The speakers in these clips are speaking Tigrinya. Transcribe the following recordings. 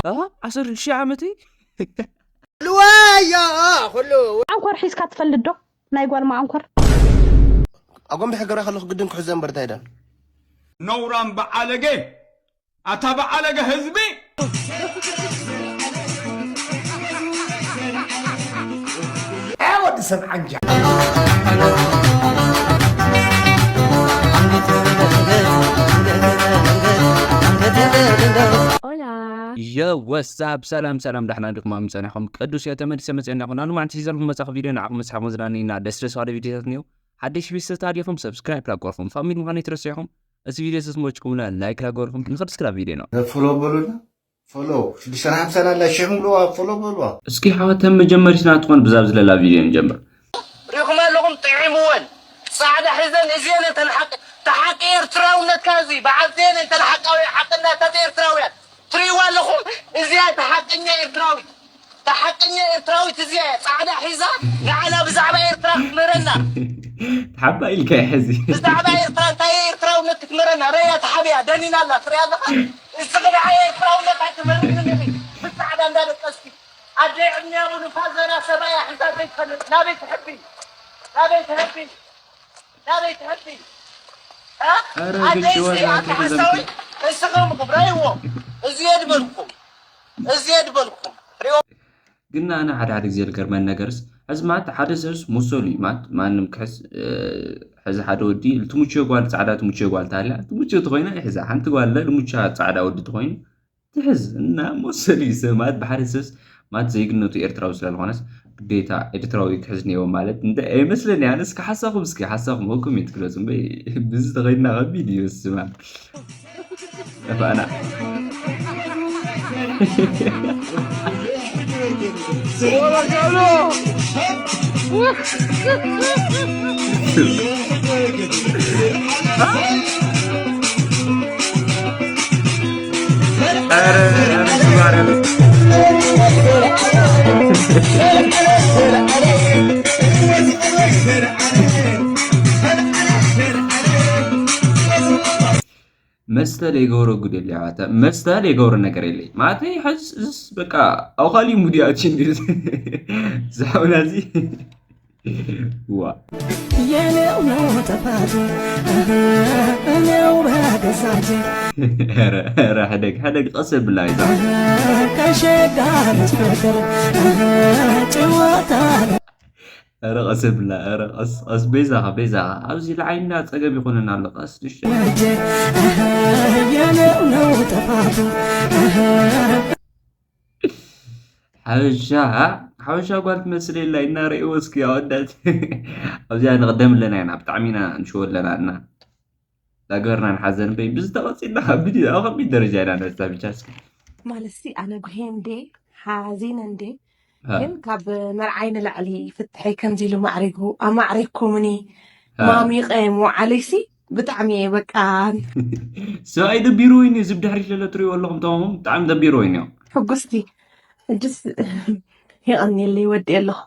እ? ዓሰርተ ሽዱሽተ ዓመተይ? ልዋያ ኩሉ መዓንኮር ሒዝካ ትፈልጥ ዶ? ናይ ጓል መዓንኮር። ኣጎንቢሐ ገረ ከለኹ ግድን ክሕዘ እምበር እንታይ ደን ነውራም በዓለገ ኣታ በዓለገ ህዝቢ ወዲ ሰብ ዓንጃ የወሳብ ሰላም ሰላም ዳሕና ዲኹም ኣምፀኒኹም ቅዱስ እዮ ተመሊሰ መፅአና ይኹን ኣሉ ማዕንቲ ሒዘልኩም መፃኹ ቪድዮ ንዓኹም መስሓኹም ዝናኒና ደስ ደስ ዋለ ቪድዮታት እኒው ሓደሽ ቢስታ ዲኹም ሰብስክራይብ ላጎርኩም ፋሚሊ ምዃን ይትረስኹም እዚ ቪድዮ ተስሞችኩምና ላይክ ላጎርኩም ንኽድ ስክራ ቪድዮ ነው ፎሎ በሉና ፎሎ ሽዱሽተ ሓምሳ ኣላ ሸኹም ብለዋ ፎሎ በሉዋ እስኪ ሓወተን መጀመሪትና ትኾን ብዛብ ዝለላ ቪድዮ ንጀምር ሪኹም ኣለኹም ጥዒምወን ፃዕዳ ሒዘን እዚአን እተን ሓቂ ተሓቂ ኤርትራውነትካ እዚ በዓልተን እንተን ሓቃዊ ሓቅነታት ኤርትራውያን ትሪእዋ ኣለኹም እዚኣ ተሓቀኛ ኤርትራዊት ተሓቀኛ ኤርትራዊት እዚኣ ፃዕዳ ሒዛ ንዓና ብዛዕባ ኤርትራ ክትምህረና ሓባ ኢልካ ሕዚ ብዛዕባ ኤርትራ እንታይ ኤርትራውነት ክትምህረና ረያ ተሓቢያ ደኒና ኣላ ትሪኣ ኣለኻ እዚ ቅድዓ ኤርትራውነት ኣይትምህርኒ ብፃዕዳ እንዳደቀስኪ ኣደይ ዕድሚያ ሙሉ ፋዘራ ሰብኣያ ሒዛ ዘይትፈልጥ ናበይ ትሕቢ ናበይ ትሕቢ ናበይ ትሕቢ ኧረ ግጭ ወዛ ሓሳዊ እስኹም ርኣይዎ እዚ የድበልኩም እዚ የድበልኩም ግን ኣነ ሓደ ሓደ ግዜ ዝገርመን ነገርስ ሕዚ ማለት ሓደ ሰብስ መሰሉ እዩ ማለት ማንም ክሕዝ ሕዚ ሓደ ወዲ ትምችዮ ጓል ፃዕዳ ትምችዮ ጓል ታልያ ትምችዮ ተኮይና ይሕዛ ሓንቲ ጓል ልሙቻ ፃዕዳ ወዲ ተኮይኑ ትሕዝ እና መሰሉ እዩ ሰብ ማለት ብሓደ ሰብስ ማለት ዜግነቱ ኤርትራዊ ስለዝኮነስ ግዴታ ኤርትራዊ ክሕዝ ነዎ ማለት እንደ ኣይመስለኒ ኣነ እስኪ ሓሳኹም እስኪ ሓሳኹም ኣብ ኮሜንት ግለፁ እምበይ ብዚ ተኸይድና ከቢድ እዩ ስማ ጠፋእና መስተ ዘይገብሮ ጉድ የለ ኣባተ መስተ ዘይገብሮ ነገር የለ ማለተይ ሕዝስ በቃ ኣብ ካሊእ ሙድ እያ እቺ እንዲ ዝሓውና እዚ ዋ የኔው ነው ጥፋቱ እኔው በገዛቴ ኧረ ኧረ ሕደግ ሕደግ ቀስ ብላ ይዛ ከሸጋ መስፈጠር ጭዋታ ኧረ ቀስ ብላ ኧረ ቀስ ቀስ በይዛኻ በይዛኻ ኣብዚ ለዓይና ፀገም ይኾነና ኣሎ ቀስ ንሽ የኔው ነው ጥፋቱ ሓበሻ ሓበሻ ጓል ትመስል የላ ኢና ርእይዎ እስኪ ኣወዳት ኣብዚኣ ንቕደም ኣለና ኢና ብጣዕሚ ኢና ንሽወ ኣለና እና ዳገርና ንሓዘን በይ ብዝተቐፂልና ከቢድ እዩ ኣብ ከቢድ ደረጃ ኢና ነዛ ብቻ እስኪ ማለት ሲ ኣነ ጉሄ እንዴ ሓዚነ እንዴ ግን ካብ መርዓይ ንላዕሊ ፍትሐይ ከምዚ ኢሉ ማዕሪጉ ኣማዕሪኩምኒ ማሚቐ ምውዓለይሲ ብጣዕሚ እየ በቃ ሰብኣይ ደቢርዎ እዩ እዚ ብድሕሪት ለለ ትሪእዎ ኣለኹም ተማሙ ብጣዕሚ ደቢርዎ እዩ ሕጉስቲ ሕጅስ የቐንየለይ ወዲ ኣለኹ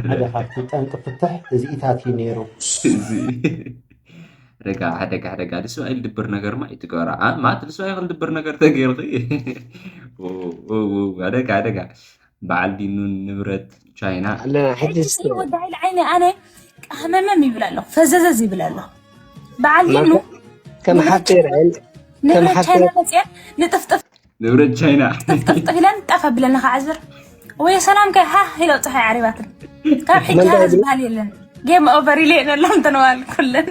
ሓደ ካብቲ ጠንቂ ፍትሕ እዚኢታት እዩ ነይሩ። ደጋ ደጋ ደጋ ንስባይ ልድብር ነገርማ ይትገበራ ማለት ንስባይ ክልድብር ነገር ተገይርኺ ደጋ ደጋ በዓል ዲኑን ንብረት ቻይና ወዲ ሓይሊ ዓይነ ኣነ ቀህመመም ይብል ኣሎ ፈዘዘዝ ይብል ኣሎ በዓል ዲኑ ከም ሓፂር ከም ንብረት ቻይና መፅያ ንጥፍጥፍ ንብረት ቻይና ጥፍጥፍ ኢለን ጠፍ ኣብለና ክዓዝር ወይ ሰላም ከ ሃ ኢለ ፀሓይ ዓሪባትን ካብ ሕጂ ሃ ዝበሃል የለን ጌም ኦቨር ኢለ የነሎም ተነዋል ኩለን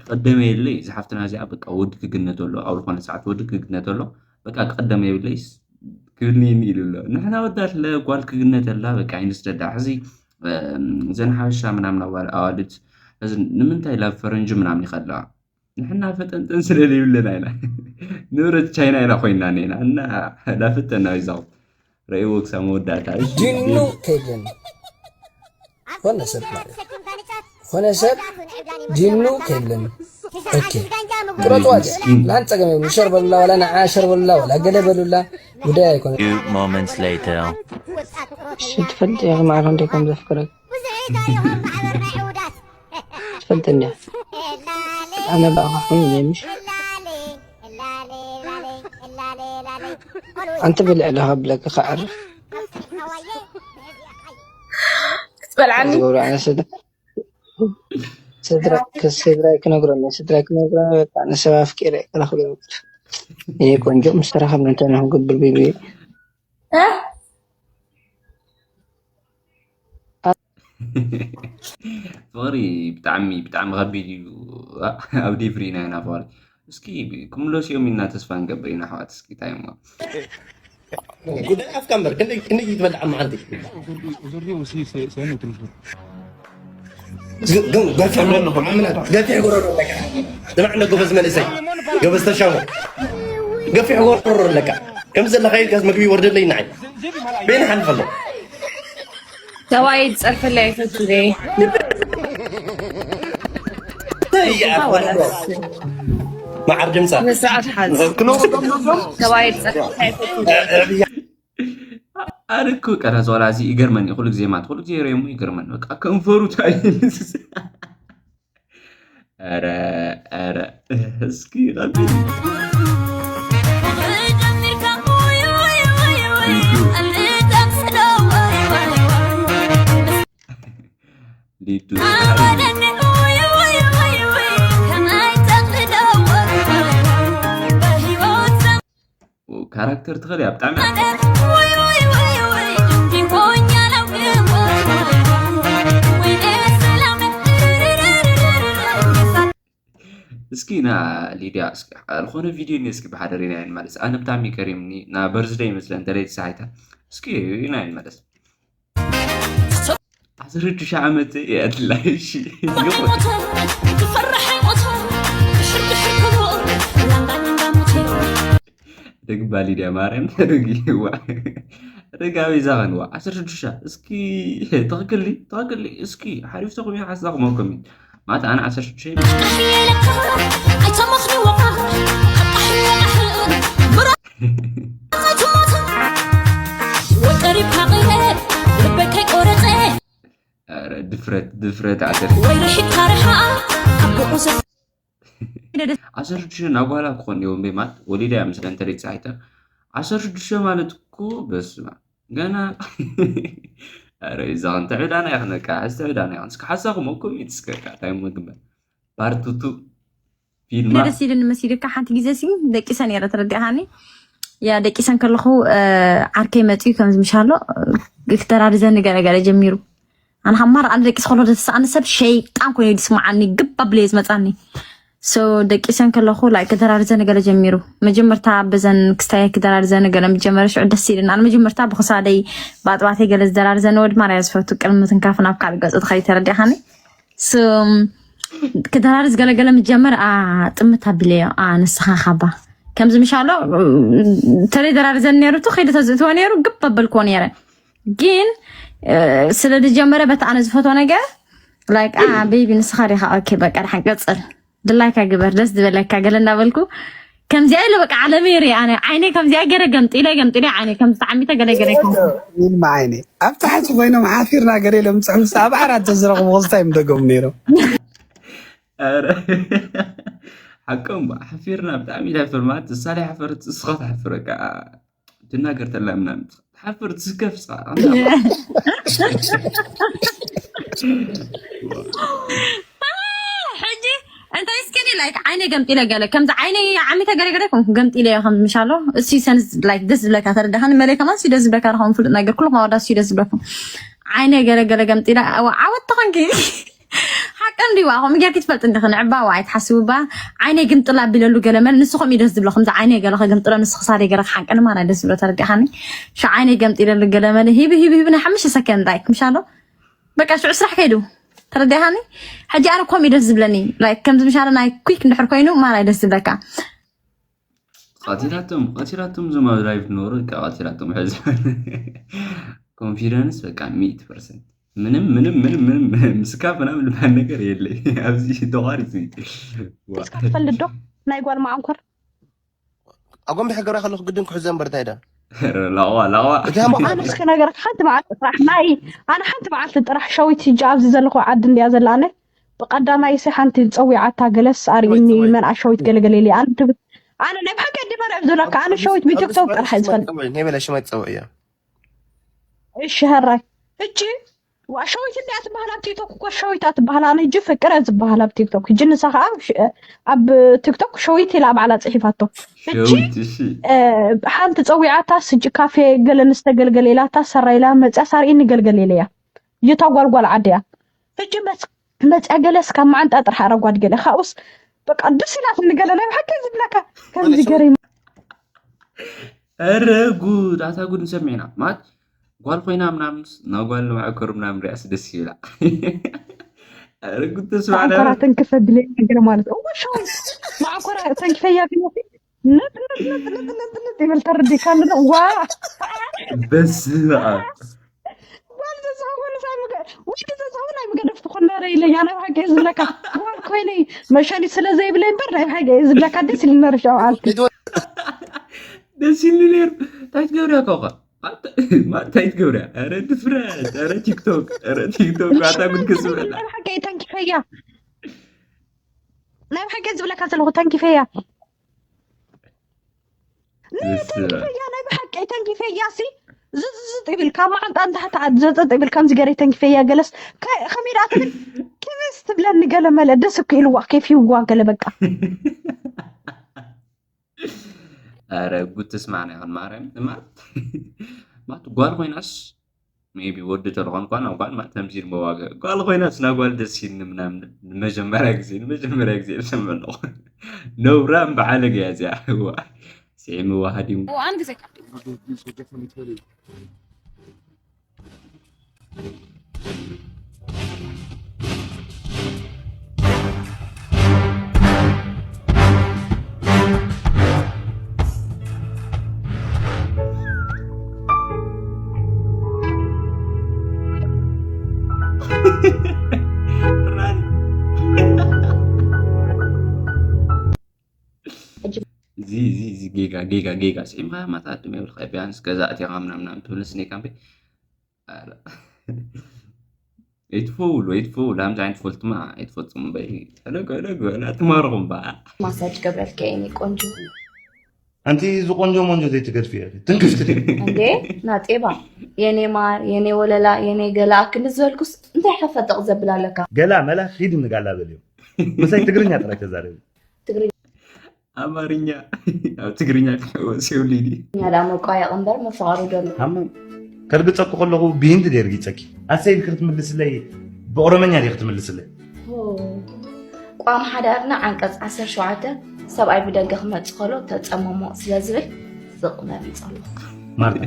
ቀደመ የለይ ዝሓፍትና እዚኣ በቃ ወዲ ክግነተሎ ኣብ ዝኾነ ሰዓት ወዲ ክግነተሎ በቃ ቀደመ የብለይስ ክብልኒ ኢሉ ኣሎ ንሕና ወዳት ለጓል ክግነተላ በቃ ይንስደዳ ሕዚ ዘን ሓበሻ ምናምን ኣዋልድ እዚ ንምንታይ ላብ ፈረንጂ ምናምን ይኸላ ንሕና ፈጠንጠን ስለ ዘይብለና ኢና ንብረት ቻይና ኢና ኮይና ኔና እና ላፍጠና ይዛው ረእይዎ ክሳብ መወዳእታ ዲኑ ከይብለኒ ኮነ ሰብ ማለት ኮነ ሰብ ዲኑ ከይብለኒ ኦኬ። ቁረጽዋ። ላን ጸገም የብሉን። ሸር በሉላ፣ ዋላ ንዓ ሸር በሉላ፣ ዋላ ገለ በሉላ። ጉዳይ ኣይኮነን። Few moments later. እሺ፣ ትፈልጥ ኢኻ ማዕረ እንዴት ከም ዘፍቅረክ ትፈልጥ እንዲያ። ኣነ ብኣኻ ኹን እየ ምሽ ኣንቲ ብልዕ ኣለኻ ብለካ ከዓርፍ ክትበልዓኒ ዝገብሩ ኣነ ስድራ ስድራ ስድራይ ክነግሮም ስድራይ ክነግሮም በቃ ንሰብ ኣፍቂረ ክላኽሎ እኔ ቆንጆ ምስ ተራኸብና እንታይ ነው ግብር ቤቢ እ? ፍቕሪ ብጣዕሚ ብጣዕሚ ከቢድ እዩ። ኣብ ዴፍ ርኢና ኢና ፍቕሪ። እስኪ ክምለሱ እዮም ኢልና ተስፋ ንገብር ኢና ኣሕዋት። እስኪ እንታይ እሞ ጉዳይ ኣፍካ እምበር ክንደይ ክንደይ ትበልዕ ኣብ መዓልቲ? ግ- ግን ገፊሕ ጎረሮ ኣለካ። ገፊሕ ጎረሮ ኣለካ። ስማዕ እንዶ ጎበዝ መንእሰይ፣ ጎበዝ ተሻሞ፣ ገፊሕ ጎረሮ ኣለካ። ከምዚ ዘለካ ኢልካስ ምግቢ ይወርደለይ ንዓይ። በይና ሓልፍ ኣሎ። ሰብኣይ ዝፀርፈለይ ኣይፈቱ ደ መዓር ድምፃ ስርዓት ሓዝ ሰብኣይ ዝፀርፈለይ ኣይፈቱ ኣረ እኮ ቀረፅ ዋላ እዚ ይገርመኒ። ኩሉ ግዜ ማለት ኩሉ ግዜ ሬሙ ይገርመኒ። በቃ ከንፈሩ ታይ ኧረ ኧረ እስኪ ቀቢል ሊዱ ካራክተር ትኽእል እያ ብጣዕሚ እስኪ ና ሊድያ ዝኾነ ቪድዮ ኒ እስኪ ብሓደ ሪና ይንመለስ። ኣነ ብጣዕሚ ገሪምኒ ና በርዝደይ ይመስለ እንተለይ ተሳሒታ እስኪ ሪና ይንመለስ። ዓሰርተ ሽዱሽተ ዓመት እየ ኣድላይ እሺ ይኹን ደግባ ሊድያ ማርያም ርጊዋ ርጋዊ ዛኸንዋ ዓሰርተ ሽዱሽተ እስኪ ተኽክሊ ተኽክሊ እስኪ ሓሪፍተኹም እዩ ሓሳኹም ኮሜንት ማለት ኣነ ዓሰርተ ሽዱሽተ ኧረ ድፍረት ድፍረት ዓሰርተ ዓሰርተ ሽዱሽተ ናጓላ ክኾን እዮም ቤ ማለት ወሊዳ እያ ምስለ እንተደይ ፀሓይታ ዓሰርተ ሽዱሽተ ማለት እኮ በስመ ገና ኧረ ይዛኸን ተዕዳና ይኽነካ ሕዚ ተዕዳና ይኽን እስከ ሓሳኹም እኮ ሚት እስከ እንታይ ምግበር ፓርት ቱ ፊልማ ደስ ኢልን መሲልካ ሓንቲ ግዜ ሲ ደቂሰ ነይረ ተረዲእካኒ ያ ደቂሰን ከለኹ ዓርከይ መፅኡ ከምዚ ምሻሎ ክተራርዘኒ ገለገለ ጀሚሩ ኣነ ካብ ማር ኣነ ደቂስ ከሎ ደስኣነ ሰብ ሸይጣን ኮይኑ ድስማዓኒ ግብ ኣብለየ ዝመፃኒ ሶ ደቂሰን ከለኹ ላይ ክደራርዘ ነገለ ጀሚሩ መጀመርታ በዘን ክስታይ ክደራርዘ ነገለ ምጀመረ ሽዑ ደስ ኢልን ኣነ መጀመርታ ብክሳደይ ብኣጥባተይ ገለ ዝደራርዘ ንወድ ማርያ ዝፈቱ ቅድሚ ምትንካፍ ናብ ካልእ ገፁ ትኸይ ተረዲኻኒ ክደራርዝ ገለገለ ምጀመር ጥምት ኣቢለዮ ንስኻ ካባ ከምዚ ምሻሎ ተለይ ደራርዘን ነይሩ ቱ ከይደ ተዝእትዎ ነይሩ ግብ ኣበልክዎ ነይረ ግን ስለ ዝጀመረ በቲ ኣነ ዝፈትዎ ነገር ላይክ አ ቤቢ ንስኻ ዲኻ ኦኬ በቃ ድሓን ቀፅል ድላይካ ግበር ደስ ዝበለካ ገለ እንዳበልኩ ከምዚኣ ኢለ በቃ ዓለመይ ርኢ ኣነ ዓይነይ ከምዚኣ ገረ ገምጢለ ገምጢለ ዓይነይ ከም ተዓሚተ ገለ ገለ ይኮንኩ ይልማ ዓይነይ ኣብ ታሕቲ ኮይኖም ሓፊርና ገለ ኢሎም ፅሑፍ ኣብ ዓራት ተዝረኽቡ ክስታይ ምደገሙ ነይሮም ሓቆም ሓፊርና ብጣዕሚ ኢላ ፍርማት እሳ ሓፈረት እስኻ ትሓፍረካ ትናገር ተላ ምናምን ትሓፍር ትስከፍ ሕጂ እንታይ እስከኒ ላይክ ዓይነ ገምጢለ ገለ ከምዚ ዓይነ ዓሚተ ገለ ገለ ኮንኩ ገምጢለ ዮ ከም ምሻሎ እሱ ሰንስ ላይክ ደስ ዝብለካ ተረዳኸኒ መለይ ከማን ሲ ደስ ዝብለካ ረኸም ፍሉጥ ነገር ኩሉ ከማወዳ ሲ ደስ ዝብለኩም ዓይነ ገለ ገለ ገምጢለ ዓወት ተኾንኪ ሓቂ እንዲዋ ከምኡ ጌርኪ ትፈልጥ እንዲኺ ንዕባ ዋ ኣይትሓስቡ ባ ዓይነይ ግምጥል ኣቢለሉ ገለመል ንሱ ከምኡ ደስ ዝብሎ ከምዚ ዓይነይ ገለ ከግምጥሎ ንሱ ክሳደይ ገለ ክሓንቀኒ ማና ደስ ዝብሎ ተረዲእኻኒ ሻ ዓይነይ ገምጢለሉ ገለመል ሂቢ ሂቢ ሂቢ ናይ ሓሙሽተ ሰከንድ ላይክ ምሻሎ በቃ ሽዑ ስራሕ ከይዱ ተረዲእኻኒ ሕጂ ኣነ ከምኡ ደስ ዝብለኒ ላይክ ከምዚ ምሻሎ ናይ ኩክ እንድሕር ኮይኑ ማና ደስ ዝብለካ ቀቲላቶም ቀቲላቶም ዞም ኣብ ላይቭ ዝነበሩ በቃ ቀቲላቶም ሕዚ ኮንፊደንስ በቃ ሚእቲ ፐርሰንት ምንም ምንም ምንም ምንም ምስካፍ ምናምን ልባል ነገር የለ ኣብዚ ተቋሪጽ እስካ ትፈልጥ ዶ ናይ ጓል መዓንኮር ኣጎንቢሐ ገብራ ከለኩ ግድን ክሕዘ እምበር እንታይ ዳ ላዋ ላዋ እቲ ሃሞ ኣነ እስከ ነገርካ ሓንቲ መዓልቲ ጥራሕ ናይ ኣነ ሓንቲ መዓልቲ ጥራሕ ሸዊት ሂጂ ኣብዚ ዘለኹ ዓዲ እንድያ ዘላ ኣነ ብቀዳማይ ሲ ሓንቲ ጸዊዓታ ገለስ ኣርእኒ መን ኣሸዊት ገለገለ ኢለ ኣነ ድብ- ኣነ ናይ ብሓቂ ኣዲ መርዕብ ዝብለካ ኣነ ሸዊት ብቲክቶክ ጥራሕ እየ ዝፈልጥ ናይ በለ ሽማይ ጸውዕ እያ እሺ ሕራይ እቺ ዋ ሸዊት እንዲያ ትበሃል ኣብ ቲክቶክ እኮ ሸዊት እያ ትበሃል ኣነ እጂ ፍቅር እያ ዝበሃል ኣብ ቲክቶክ እጂ ንሳ ከዓ ሽ- ኣብ ቲክቶክ ሸዊት ኢላ ባዕላ ፅሒፋቶ እቺ ሸዊት እሺ እ፣ ሓንቲ ፀዊዓታ ስጂ ካፌ ገለ ንስተገልገለ ኢላታ ሰራ ኢላ መፅያ ሳርኢኒ ገልገል ኢለያ እታ ጓልጓል ዓዲ እያ እጂ መፅ- መፅያ ገለስ ካብ መዓንጣ ጥራሕ ኣረጓድ ገለ ካብኡስ በቃ ደስ ኢላትኒ ገለ ናይ ብሓቂ ዝብለካ ከምዚ ገሪማ ኧረ ጉድ ኣታ ጉድ ንሰሚዕና ማለት ጓል ኮይና ምናምንስ ናብ ጓል ንማዕኮር ምናምን ሪኣስ ደስ ይብላ ኧረ ጉድ ተስማዕና ማዕኮራ ተንክፈ ድሌ ነገር ማለት እወ ሸዊት ማዕኮራ ተንክፈያ ቢለቲ ነጥ ነጥ ነጥ ነጥ ነጥ ነጥ ይብል ተረዲካ ኣለና ዋ በስመ ኣብ ጓል ተዝኸውን ሳይ ምገ ወይ ተዝኸውን ኣይምገደፍቲ ኮነረ ኢለ ያ ናይ ብሓቂ ዝብለካ ጓል ኮይነ መሸኒ ስለ ዘይብለይ እምበር ናይ ብሓቂ ዝብለካ ደስ ኢሉ ነርሻ በዓልቲ ደስ ኢሉ ነይሩ እንታይ ትገብርያ ካውካ እንታይ ትገብርያ ኧረ ድፍረት ኧረ ቲክቶክ ኧረ ቲክቶክ ኣታ ጉድ ክስበላ ናይ ብሓቂ ተንኪፈያ ናይ ብሓቂ ዝብለካ ዘለኹ ተንኪፈያ ደስ ይላል። ተንኪፈያ ናይ ብሓቂ ተንኪፈያ ሲ ዝዝጥ ይብል ካብ መዓንጣ ንታሕቲ ዓድ ዘጠጥ ይብል ከምዚ ገረ ተንኪፈያ ገለስ ከ- ከመይ ደኣ ትብል ክብስ ትብለኒ ገለ መለ ደስ እኮ ኢልዋ ኬፍ ይዋ ገለ በቃ ኧረ ጉድ ትስማዕና ይኹን ማርያም ማለት ማለት ጓል ኮይናስ ሜቢ ወዲ ተልኾን እኳ ናብ ጓል ማለት ተምሲል መዋገ ጓል ኮይናስ ናብ ጓል ደስ ይልኒ ምናምን ንመጀመርያ ግዜ ንመጀመርያ ግዜ ዝሰምዕ ኣለኹ ነውራም በዓለገ እያ እዚኣ እዋ ስዒ መዋሃዲም አንድ ጊዜ እዚ እዚ እዚ ጌጋ ጌጋ ጌጋ ስዒምካ ማታ ኣድም የብልካ ቢያንስ ገዛ ኣትኻ ምናምናም ትብልስ ነይ ካምቤ ኣይትፈውሉ ኣይትፈውሉ ከምዚ ዓይነት ፎልትማ ኣይትፈጽሙ በይ ለገ ለገ ትማርኹም በዓ ማሳጅ ገብረልከ የኔ ቆንጆ ኣንቲ እዚ ቆንጆ መንጆ ዘይትገድፊ እያ ትንክፍቲ ድዩ እንዴ ናጤባ የኔ ማር የኔ ወለላ የኔ ገላ ክንዲ ዝበልኩስ እንታይ ሓፈጠቕ ዘብል ኣለካ ገላ መላ ሂድ ንጋላ በልዮ ምሳይ ትግርኛ ጥራይ ተዛረቢ ትግርኛ ኣማርኛ ኣብ ትግርኛ ክሕወስ የብሉ ዲ እኛ ዳ መቋየቕ እምበር መፋቐሪ ደሎ ሃመም ከርግፀኩ ከለኹ ብሂንዲ ደርጊፀኪ ኣሰይ ኢልክ ክትምልስለይ ብኦሮመኛ ዲ ክትምልስለይ ቋም ሓዳርና ዓንቀፅ ዓሰርተ ሸውዓተ ሰብኣይ ብደገ ክመፅእ ከሎ ተፀመሞ ስለ ዝብል ስቕ መሪፀ ኣለኹ ማርታ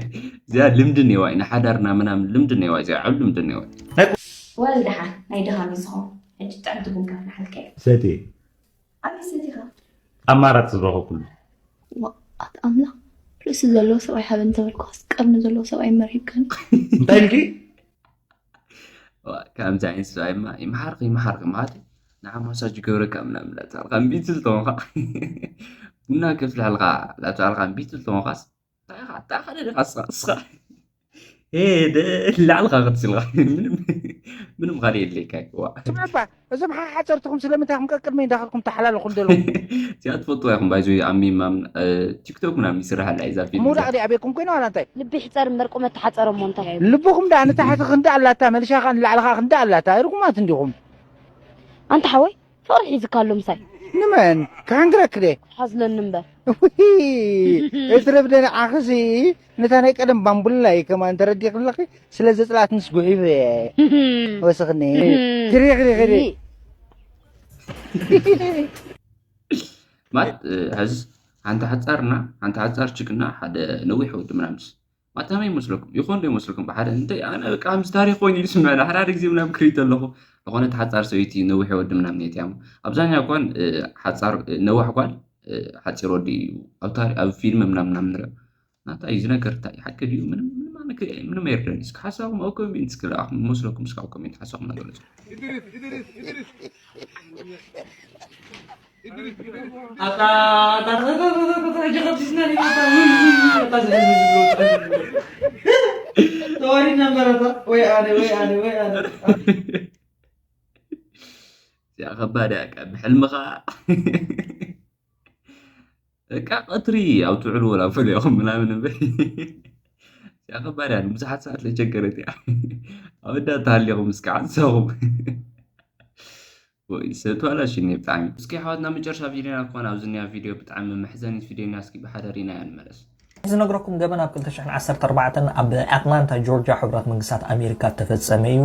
እዚኣ ልምዲ እኒዋ ኢና ሓዳርና ምናምን ልምዲ እኒዋ እዚኣ ዓብ ልምዲ እኒዋ ወል ደሓን ናይ ደሃሚ ዝኸውን ሕጂ ጥዕምቲ ቡን ከፍልሓልካ እየ ሰቲ ኣበይ ሰቲኻ ኣማራፂ ዝረኸብኩሉ ኣት ኣምላኽ ርእሲ ዘለዎ ሰብኣይ ሃበ እንተበልኩስ ቀርኒ ዘለዎ ሰብኣይ መርሂብካኒ እንታይ ኢልኪ ከምዚ ዓይነት ሰብኣይማ ይምሓርክ ይምሓርክ ማለት ንዓ ማሳጅ ገብረካ ምናምን ላትልካ እምቢ ትብል ተኾንካ ቡና ከፍልሐልካ ላትልካ እምቢ ትብል ተኾንካስ እንታይ ኢኻ እንታይ ኢኻ ደሊኻ እስኻ እስኻ ሄደ ላዕልኻ ክትስልኻ ምንም ምንም ካልእ የድልየካ ዋ ስማዕባ እዞም ሓሓፀርትኹም ስለምንታይ ከም ቀቅድመይ እንዳኸድኩም ተሓላልኹም ዘለኹም እዚኣ ትፈልጥዋ ኢኹም ባይዞ ኣብ ሚማም ቲክቶክ ምናምን ይስራሓላ እዛ ፊልም ሙዳቕ ዲ ኣበይኩም ኮይነ ዋላ እንታይ ልቢ ይሕፀር እምበር ቁመት ተሓፀረ እሞ እንታይ ልብኹም ደኣ ንታሕቲ ክንዲ ኣላታ መልሻ ከኣ ንላዕሊ ከኣ ክንዲ ኣላታ ርጉማት እንዲኹም ኣንታ ሓወይ ፍቕሪ ሒዝካ ኣሎ ምሳይ ንመን ክሓንግረክ ደ ሓዝለኒ እምበር እትረብደ ንዓኽሲ ነታ ናይ ቀደም ባምቡላ እዩ ከማን ተረዲእክ ኣለኺ ስለ ዘፅላትንስ ጉሒፈ ወስኽኒ ክሪ ክሪ ክሪ ማለት እ፣ ሕዚ ሓንቲ ሓፃርና ሓንቲ ሓፃር ችክና ሓደ ነዊሕ ወዲ ምናምስ ማታመ ይመስለኩም ይኾን ዶ ይመስለኩም ብሓደ እንታይ ኣነ በቃ ከምዚ ታሪክ ኮይኑ ይስምዐ ሓደ ሓደ ግዜ ምናምን ክሪት ኣለኹ ዝኾነ ተሓፃር ሰበይቲ ነዊሕ ወዲ ምናምን እየ ትያሙ ኣብዛኛው እኳን እ፣ ሓፃር እ፣ ነዋሕ ጓል እ፣ ሓፂር ወዲ እዩ ኣብ ታሪ ኣብ ፊልም ምናምን ምናምን ንሪኦ ናታ እዩ ዝነገር እንታይ ሓቂ ድዩ ምንም ምንም ምንም ኣይርደን። እስኪ ሓሳብኩም ኣብ ኮሜንት እስኪ ለኣኹም መስለኩም እስኪ ኣብ ኮሜንት ሓሳብኩም ነገለጹ። ተዋሪድ ነበረታ ወይ ኣነ ወይ ኣነ ወይ ኣነ እዚኣ ከባድ እያ። ብሕልምኻ በቃ ቀትሪ ኣብ ትውዕሉ ወላ ፈለኹም ምናምን እምበር እዚኣ ከባድ እያ። ብዙሓት ሰዓት ለቸገረት እያ። ኣብ እዳ ተሃሊኹም እስከ ሓሳኹም ወይ ሰብ ተዋላሽኒ ብጣዕሚ። እስኪ ኣሕዋትና መጨረሻ ቪድዮና ክኾን ኣብዚ ኒያ ቪድዮ ብጣዕሚ መሕዘኒት ቪድዮና እስኪ ብሓደ ሪናያ ንመለስ። ዝነግረኩም ገበን ኣብ ክልተ ሽሕን ዓሰርተ ኣርባዕተን ኣብ ኣትላንታ ጆርጅያ ሕቡራት መንግስታት ኣሜሪካ ተፈጸመ እዩ።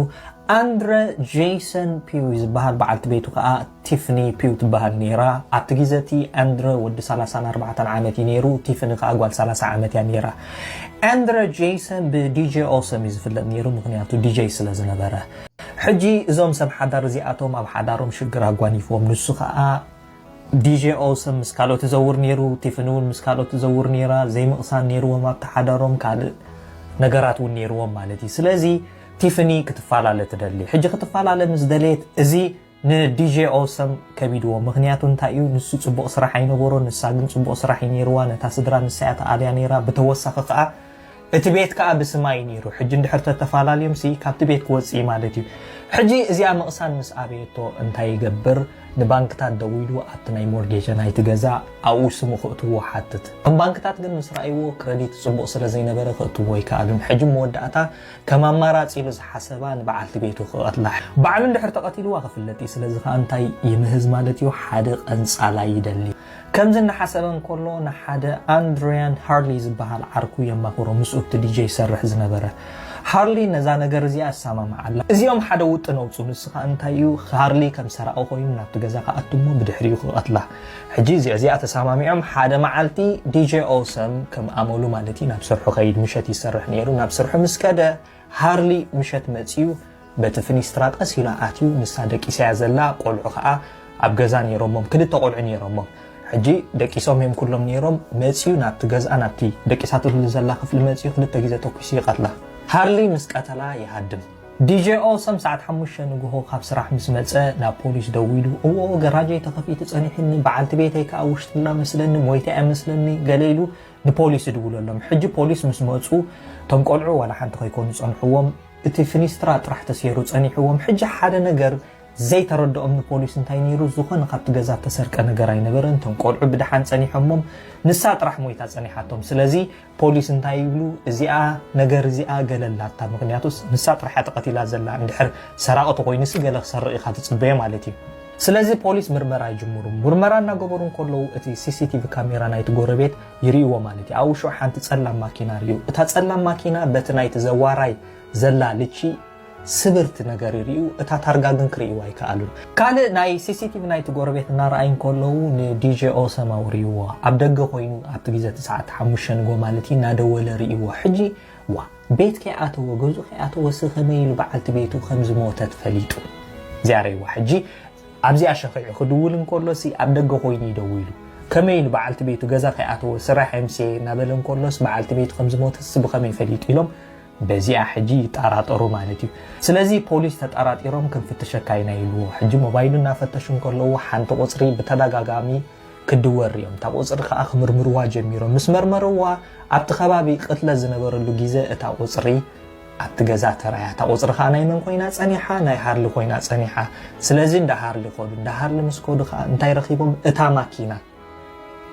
ኣንድረ ጄሰን ፒው ዝበሃል በዓልቲ ቤቱ ከዓ ቲፍኒ ፒው ትበሃል ነይራ። ኣብቲ ግዜ እቲ ኣንድረ ወዲ ሰላሳን ኣርባዕተን ዓመት እዩ ነይሩ። ቲፍኒ ከዓ ጓል ሰላሳ ዓመት እያ ነይራ። ኣንድረ ጄሰን ብዲጄ ኦሰም እዩ ዝፍለጥ ነይሩ፣ ምክንያቱ ዲጄ ስለ ዝነበረ። ሕጂ እዞም ሰብ ሓዳር እዚኣቶም ኣብ ሓዳሮም ሽግር ኣጓኒፍዎም፣ ንሱ ከዓ ዲጄ ኦሰም ምስ ካልኦት ትዘውር ነይሩ፣ ቲፍኒ እውን ምስ ካልኦት ትዘውር ነይራ፣ ዘይምቕሳን ነይርዎም ኣብቲ ሓዳሮም፣ ካልእ ነገራት እውን ነይርዎም ማለት እዩ። ስለዚ ቲፍኒ ክትፈላለ ትደሊ። ሕጂ ክትፈላለ ምስ ደለየት እዚ ንዲጄ ኦሰም ከቢድዎ። ምክንያቱ እንታይ እዩ? ንሱ ፅቡቕ ስራሕ ኣይነበሮ፣ ንሳ ግን ፅቡቕ ስራሕ እዩ ነይርዋ። ነታ ስድራ ንሳ እያ ተኣልያ ነይራ። ብተወሳኺ ከዓ እቲ ቤት ከዓ ብስማ እዩ ነይሩ። ሕጂ እንድሕር ተተፈላለዮም ሲ ካብቲ ቤት ክወፅእ እዩ ማለት እዩ። ሕጂ እዚኣ ምቕሳን ምስ ኣበየቶ እንታይ ይገብር? ንባንክታት ደዊሉ ኣብቲ ናይ ሞርጌጀ ናይቲ ገዛ ኣብኡ ስሙ ክእትዎ ሓትት። እቶም ባንክታት ግን ምስ ረኣይዎ ክረዲት ፅቡቕ ስለ ዘይነበረ ክእትዎ ኣይከኣሉን። ሕጂ መወዳእታ ከም ኣማራፂ ኢሉ ዝሓሰባ ንበዓልቲ ቤቱ ክቐትላ። ባዕሉ እንድሕር ተቐቲልዋ ክፍለጥ እዩ። ስለዚ ከዓ እንታይ ይምህዝ ማለት እዩ? ሓደ ቀንፃላ ይደሊ። ከምዚ እናሓሰበ እንከሎ ንሓደ ኣንድሪያን ሃርሊ ዝበሃል ዓርኩ የማኽሮ፣ ምስኡ እቲ ዲጄ ይሰርሕ ዝነበረ። ሃርሊ ነዛ ነገር እዚኣ ኣሰማምዓላ። እዚኦም ሓደ ውጥን ኣውፁ። ንሱ ከዓ እንታይ እዩ? ሃርሊ ከም ሰራቒ ኮይኑ ናብቲ ገዛ ክኣቱ እሞ ብድሕሪኡ ክቐትላ። ሕጂ እዚ እዚኣ ተሰማሚዖም ሓደ መዓልቲ ዲጄ ኦሰም ከም ኣመሉ ማለት እዩ ናብ ስርሑ ከይድ ምሸት ይሰርሕ ነይሩ። ናብ ስርሑ ምስ ከደ ሃርሊ ምሸት መፅዩ በቲ ፍኒስትራ ቀስ ኢሉ ኣትዩ ንሳ ደቂሳያ ዘላ ቆልዑ ከዓ ኣብ ገዛ ነይሮሞም ክልተ ቆልዑ ነይሮሞም ሕጂ ደቂሶም እዮም ኩሎም ነይሮም መፅዩ ናብቲ ገዝኣ ናብቲ ደቂሳትሉ ዘላ ክፍሊ መፅዩ ክልተ ግዜ ተኩሱ ይቀትላ ሃርሊ ምስ ቀተላ ይሃድም ዲጄ ኦሰም ሰዓት ሓሙሽተ ንግሆ ካብ ስራሕ ምስ መፀ ናብ ፖሊስ ደዊሉ እዎ ገራጀይ ተኸፊቱ ፀኒሑኒ በዓልቲ ቤተይ ከዓ ውሽጥላ መስለኒ ሞይታ እያ መስለኒ ገለ ኢሉ ንፖሊስ ይድውለሎም። ሕጂ ፖሊስ ምስ መፁ እቶም ቆልዑ ዋላ ሓንቲ ከይኮኑ ፀንሕዎም። እቲ ፍኒስትራ ጥራሕ ተሰይሩ ፀኒሕዎም። ሕጂ ሓደ ነገር ዘይተረድኦም ንፖሊስ እንታይ ነይሩ? ዝኾነ ካብቲ ገዛ ተሰርቀ ነገር ኣይነበረን። እቶም ቆልዑ ብደሓን ፀኒሖሞም። ንሳ ጥራሕ ሞይታ ፀኒሓቶም። ስለዚ ፖሊስ እንታይ ይብሉ? እዚኣ ነገር እዚኣ ገለ ኣላታ። ምክንያቱስ ንሳ ጥራሕ እያ ተቐቲላ ዘላ። እንድሕር ሰራቒ ተኾይኑሲ ገለ ክሰርቕ ኢኻ ትፅበዮ ማለት እዩ። ስለዚ ፖሊስ ምርመራ ይጅምሩ። ምርመራ እናገበሩ እንከለዉ እቲ ሲሲቲቪ ካሜራ ናይቲ ጎረቤት ይርእይዎ ማለት እዩ። ኣብኡ ሽዑ ሓንቲ ጸላም ማኪና ርእዩ። እታ ጸላም ማኪና በቲ ናይቲ ዘዋራይ ዘላ ልቺ ስብርቲ ነገር ይርእዩ፣ እታ ታርጋ ግን ክርእይዋ ኣይከኣሉን። ካልእ ናይ ሲሲቲቪ ናይቲ ጎረቤት እናረኣዩ እንከለዉ ንዲጄ ኦሰም ኣውርይዎ። ኣብ ደገ ኮይኑ ኣብቲ ግዜ እቲ ሰዓት ሓሙሽተ ንግሆ ማለት እዩ እናደወለ ርእይዎ። ሕጂ ዋ ቤት ከይኣተወ ገዝኡ ከይኣተወ ሲ ከመይ ኢሉ በዓልቲ ቤቱ ከም ዝሞተት ፈሊጡ። እዚኣ ርእይዋ። ሕጂ ኣብዚኣ ሸኺዑ ክድውል እንከሎ ሲ ኣብ ደገ ኮይኑ እዩ ደዊሉ። ከመይ ኢሉ በዓልቲ ቤቱ ገዛ ከይኣተወ ስራሕ የምስየ እናበለ እንከሎስ በዓልቲ ቤቱ ከም ዝሞተስ ብኸመይ ፈሊጡ ኢሎም በዚኣ ሕጂ ይጠራጠሩ ማለት እዩ። ስለዚ ፖሊስ ተጠራጢሮም ክንፍትሸካ ኢና ይብልዎ። ሕጂ ሞባይሉ እናፈተሹ እንከለዉ ሓንቲ ቁፅሪ ብተደጋጋሚ ክድወል ሪኦም። እታ ቁፅሪ ከዓ ክምርምርዋ ጀሚሮም። ምስ መርመርዋ ኣብቲ ከባቢ ቅትለት ዝነበረሉ ግዜ እታ ቁፅሪ ኣብቲ ገዛ ተራእያ። እታ ቁፅሪ ከዓ ናይ መን ኮይና ፀኒሓ? ናይ ሃርሊ ኮይና ፀኒሓ። ስለዚ እንዳ ሃርሊ ከዱ። እንዳ ሃርሊ ምስ ከዱ ከዓ እንታይ ረኺቦም? እታ ማኪና፣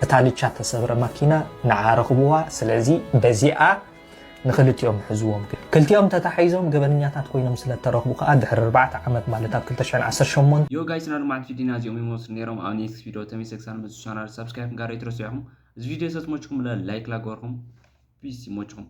እታ ልቻ ተሰብረ ማኪና ንዓ ረኽብዋ። ስለዚ በዚኣ ንክልቲኦም ሕዝዎም። ክልቲኦም ተታሒዞም ገበነኛታት ኮይኖም ስለ እተረኽቡ ከዓ ድሕሪ ኣርባዕተ ዓመት ማለት ኣብ ክልተ ሽሕን ዓሰርተ ሸሞንተን ዮ ጋይስ፣ ናይ ሎማዓንቲ ቪዲዮና እዚኦም ይመስሉ ነይሮም። ኣብ ኔክስት ቪዲዮ ተመልሰ ክሳብ ንመፅእ ቻናል ሳብስክራይብ ምግባር ኣይትረስዑ ኢኹም። እዚ ቪዲዮ ሰትሞችኩም ለ ላይክ ላገርኩም ፒስ ይሞችኩም።